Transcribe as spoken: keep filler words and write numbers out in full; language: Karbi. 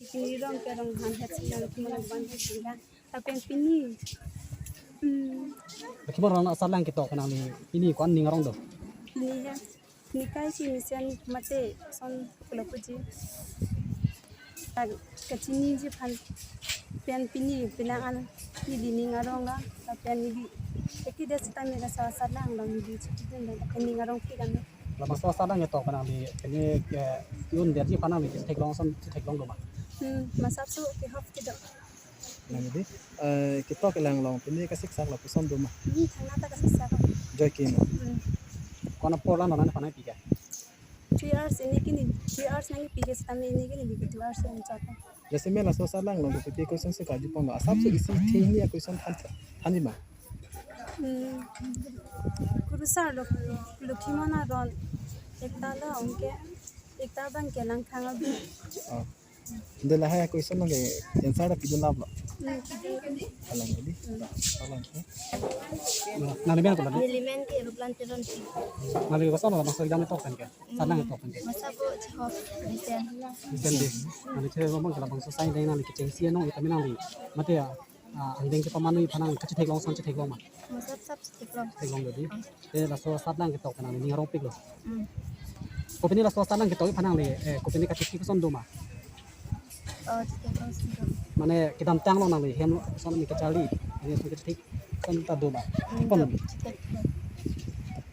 Pini rong ke rong han het si nang kemana ban singga. Lapen pini. Hmm. Kemana rong asatlang ketok nangli pini ko-an ning arong do? Pini ya. Pini kai si mesen mate son pulo puji. Tag kachiniji aphan pen pini penang an neli ning arong la lapen neli. Eki des tame laso asatlang long neli chiti den lapen ning arongpik an. Labangso asatlang ketok aphan nangli pini ke yun derji aphan nangli theklong ason theklong do ma? Hmm, masap so ke hop kedo. Nang di, eh, ketok kelang long pini kasiksak lapuson do ma? Hmm, thangta kasiksak. Joy ke ma? Hmm. Ko-an apor lang nang aphan pika? Three hours ini kini, three hours nangpi ke setame ini kini di two hours yang chapa. Jase me laso asatlang long kopi kosonsi karjupon lo. Asapso isi thini a-question than, thanji ma? Hmm. Kurusar lo, lo kimana ron. Ekta lo ongke, ekta abang ke Langkhang abi. Oh. Ante lahai a-question nang ke answer ta pidun lap lo. Hmm, pidun lap. Alang di. Alang ke. Nangli men ko la? Neli men ke Ruplan Teronpi. Nangli koson labangso exam ketok pen ke? Asatlang ketok pen ke? Masa bo chihop mesen. Mesen di. Nangli chere ngomong ke labangso asai deng nangli kechengsi anong ita me nangli. Mate ya, ah, angdeng kepamanui aphan nang kachetheklong ason chetheklong ma? Masap sap chetheklong. Theklong do di. Ah. Eh, laso asatlang ketok aphan nangli ning arongpik lo. Hmm. Kopine laso asatlang ketok aphan nangli, eh, kopine kachethek ason do ma? Oh, chetheklong ason do. Mane kedamtang lo nangli hem lo ason mi kacharli. Ini ason kachethek ason ta do ma? Hmm, pon. Do, chetheklong.